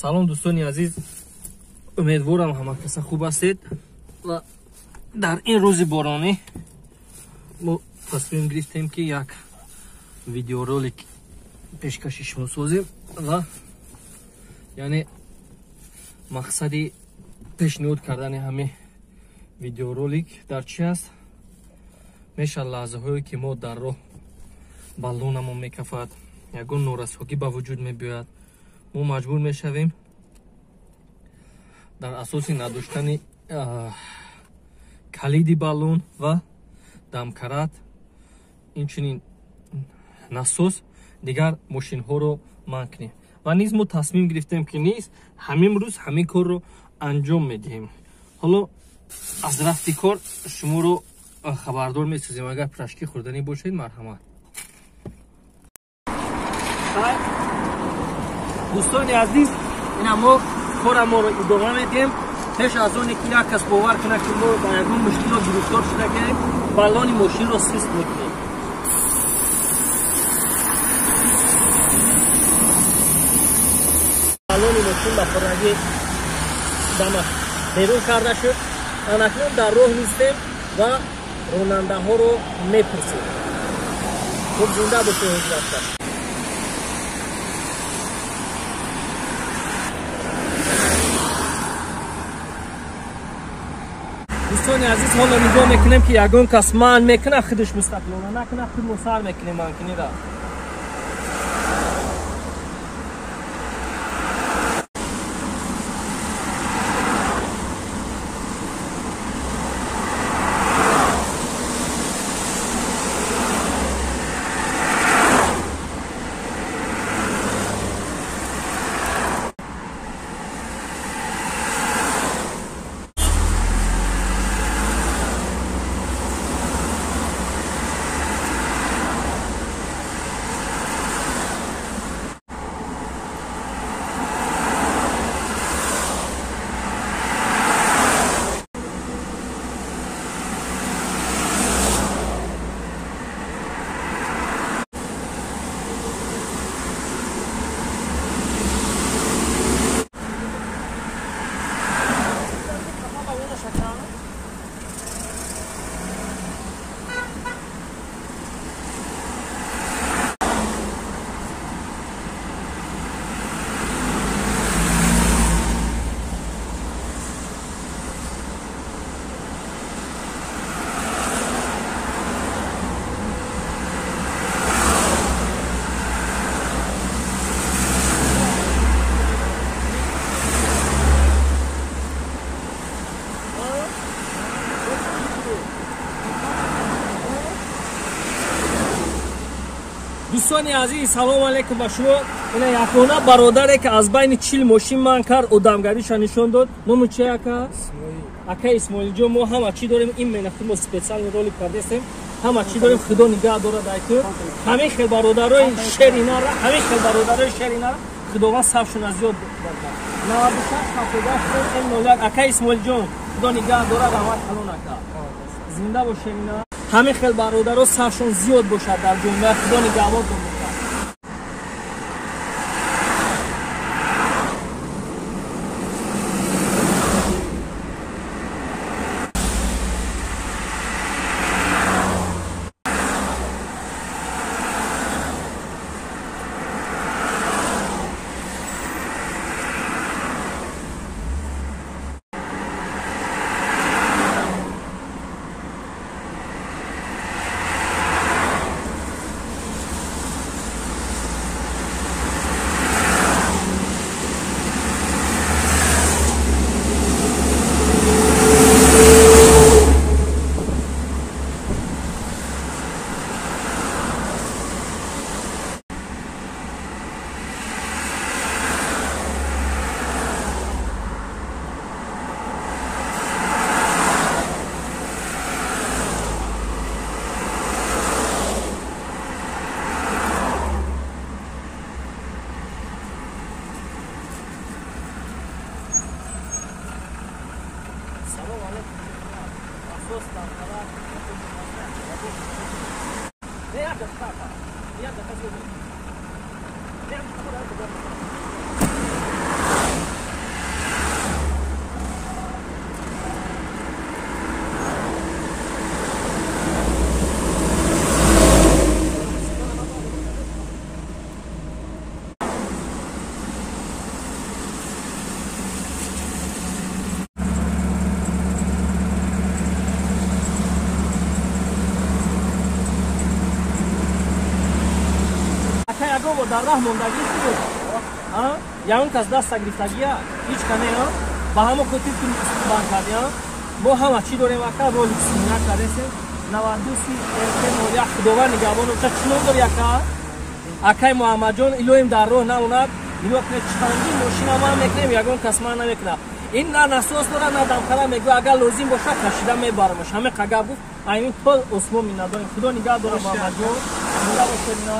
Салом дӯстони азиз, умедворам ҳама каса хуб ҳастед ва дар ин рӯзи боронӣ мо тасмим гирифтем, ки як видеоролик пешкаши шумо созем ва яъне мақсади пешниҳод кардани ҳамин видеоролик дар чи аст? Мешавад лаҳзаҳое, ки мо дар роҳ баллонамон мекафад, ягон норасогӣ ба вуҷуд мебиёяд, мо маҷбур мешавем дар асоси надоштани калиди баллон ва дамкарат, инчунин насос, дигар мошинҳоро манъ кунем. Ва низ мо тасмим гирифтем, ки низ ҳамин рӯз ҳамин корро анҷом медиҳем. Ҳоло аз рафти кор шуморо хабардор месозем. Агар пирашки хӯрданӣ бошед, марҳамат. Дӯстони азиз, ина мо кораморо идома медиҳем. Пеш аз оне ки як кас бовар кунад, ки мо ба ягон мушкилот гирифтор шудагием, баллони мошинро сист мекунем. Баллони мошин ба пуррагӣ дамаш берун карда шуд. Анакнун дар роҳ нистем ва ронандаҳоро мепурсем. Хуб, зинда бошед, ҳоҷ рафта. Дӯстони азиз, ҳоло нигоҳ мекунем, ки ягон кас манъ мекунад, худаш мустақилона накунад, худ мо сар мекунем манъкунира. Дӯстони азиз, салому алайкум ба шумо. Ина ягона бародаре, ки аз байни 40 мошин манъ кард, одамгариша нишон дод. Ному чи, ака? Ака Исмоилҷон. Мо ҳама чӣ дорем, ин менахти мо специальный ролик кардестем, ҳама чӣ дорем. Худо нигаҳ дорад ай ту. Ҳамин хел бародарои шеринара, ҳамин хел бародарои шеринара Худованд сафшона зиёд баркад. 96 78 01. Ака Исмоилҷон, Худо нигаҳ дорад, раҳмат калон, ака. Зинда бош, шерина. Ҳамин хел бародаро сафшон зиёд бошад дар ҷомеа. Худо нигаҳбонтон бошад. дар раҳ мондагӣ шуд? Ягон кас даста гирифтагия? Ҳеҷ кане, ба ҳама хотир ки банд кардия. Мо ҳама чӣ дорем ака, ролик синя кардесем. 92 РТ 01. Худованд нигаҳбон боша. Чӣ ном дори ака? Акай Муҳаммадҷон, илоҳим дар роҳ намонад. Нигоҳ кунед, чанди мошина ман мекунем, ягон кас ман намекунад. Ин на насос дорад, на дамкала. Мегӯ, агар лозим бошад, кашида мебарамаш. Ҳаме қагап гуфт. Айнин то осмон миннатдорем. Худо нигаҳ дорад, Муҳаммадҷон, зинда бошед. На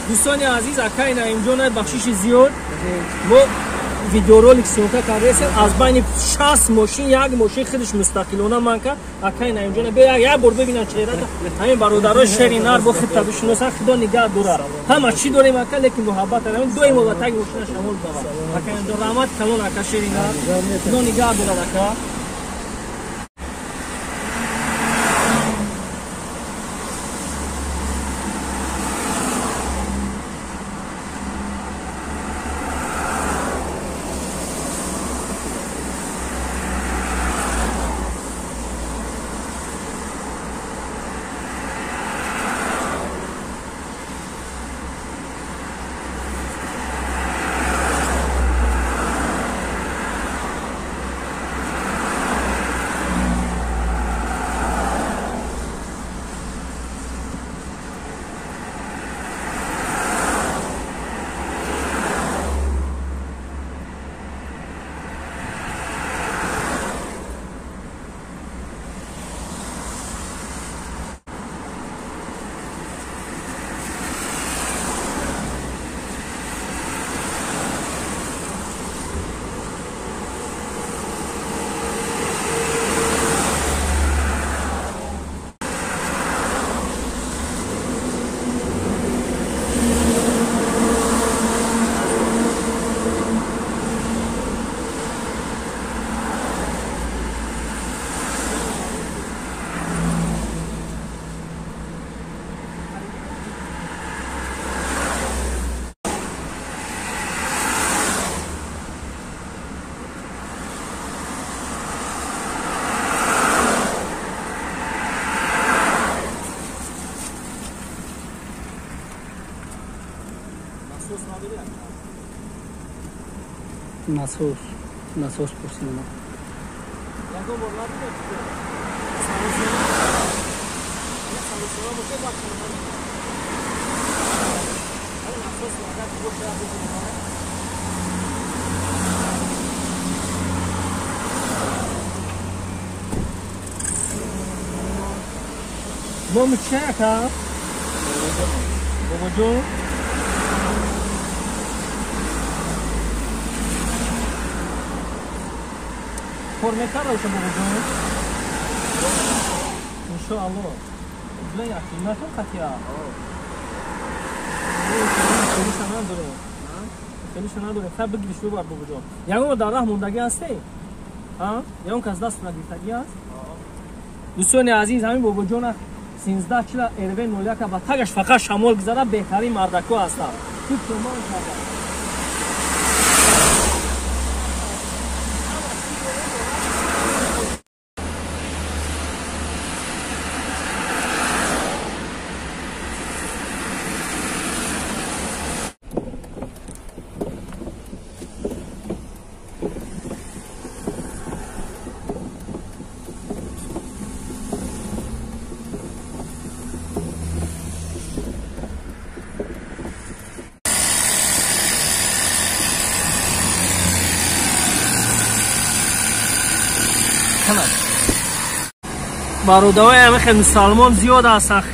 дӯстони азиз, акай Наимҷон, бахшиши зиёд, мо видеоролик съёмка кардесем. Аз байни 60 мошин як мошин худаш мустақилона ман кард. Акай Наимҷон, биё як бор бибинам чеҳрата. Ҳамин бародарои шери нар бо худта бишиносан. Худо нигаҳ дорад. Ҳама чӣ дорем ака, лекин муҳаббат дорем. Доимо ба таги мошина шамол давад. Ака Наимҷон, раҳмат калон, ака шери нар, худо нигаҳ дорад ака. Насос, насос пурсидам. Ягон бор набуда? Саросема бошад, вақт. Насос агар ки боша бигирем. Номи чи ака? Бобоҷон. Кор мекарда оша бобоҷон? Иншоалло. Билан якиматон қатия. Хелиша надорем. Хелиша надорем. Хай бигириш бибар бобоҷон. Ягон дар раҳ мондагӣ ҳастӣ? Ягон кас даст нагирифтагӣ аст? Дӯстони азиз, ҳамин бобоҷона 13 чила РВ 01 ба тагаш фақат шамол гузара, беҳтарин мардако ҳастанд. Тут томон карда. Бародарои ҳамин мусалмон зиёд ҳастанд,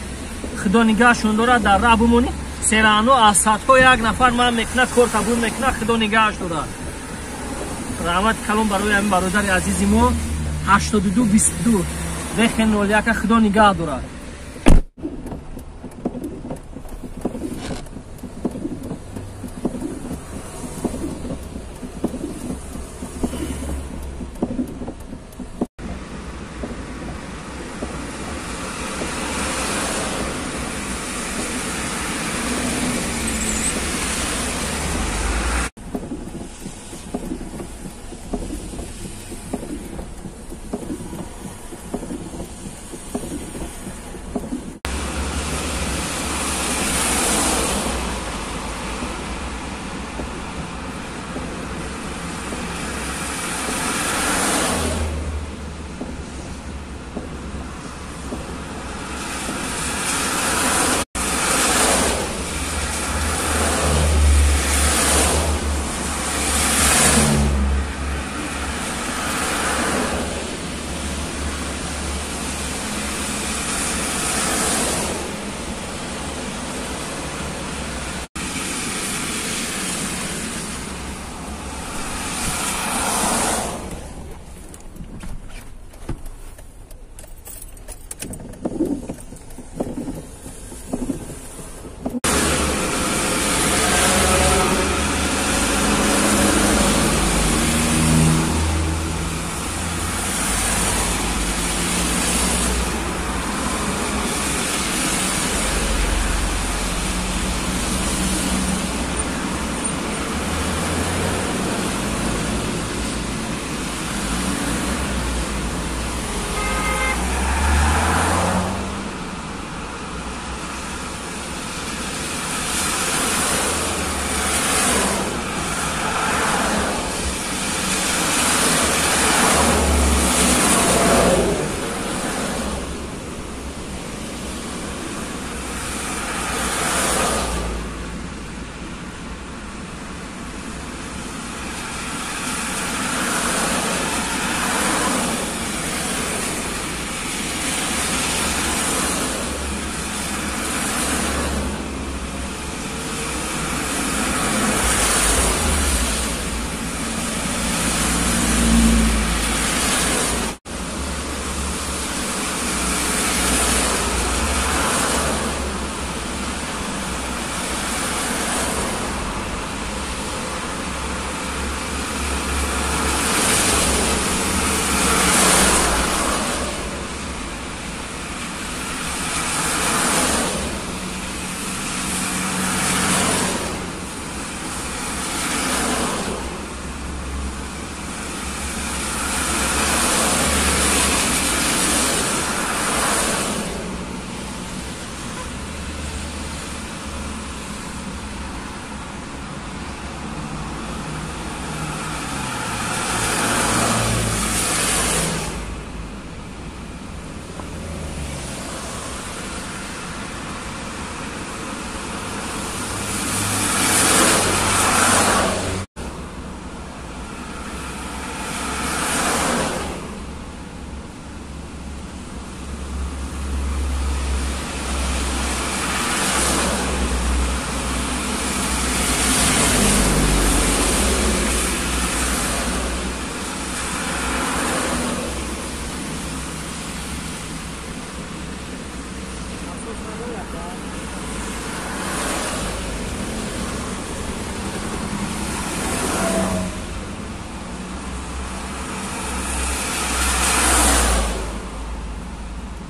худо нигаҳшон дорад, дар раҳ бимонӣ. Серано аз садҳо як нафар ман мекунад, кор қабул мекунад, худо нигаҳш дорад. Раҳмати калон барои ҳамин бародари азизи мо 82 22 ВХ 01, худо нигаҳ дорад.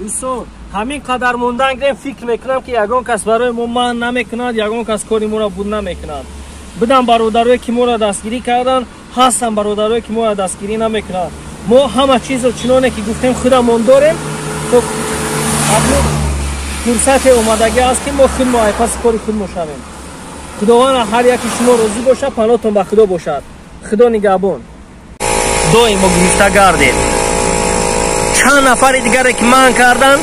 Дӯстон, ҳамин қадар мондан гирем, фикр мекунам, ки ягон кас барои мо манъ намекунад, ягон кас кори моро буд намекунад. Бидан бародарое, ки моро дастгирӣ карданд, ҳастанд бародарое, ки моро дастгирӣ намекунанд. Мо ҳама чизро, чуноне ки гуфтем, худамон дорем. Акнун фурсате омадагӣ аст, ки мо худмо айпаси кори худмо шавем. Худованд ҳар яки шумо розӣ бошад, паноҳтон ба Худо бошад. Худо нигаҳбон. Доимо гирифта гардед. Чанд нафари дигаре, ки манъ карданд,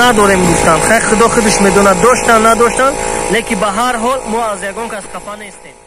надорем гуфтанд. Хай, Худо худаш медонад, доштанд, надоштанд, лекин ба ҳар ҳол мо аз ягон кас хафа нестем.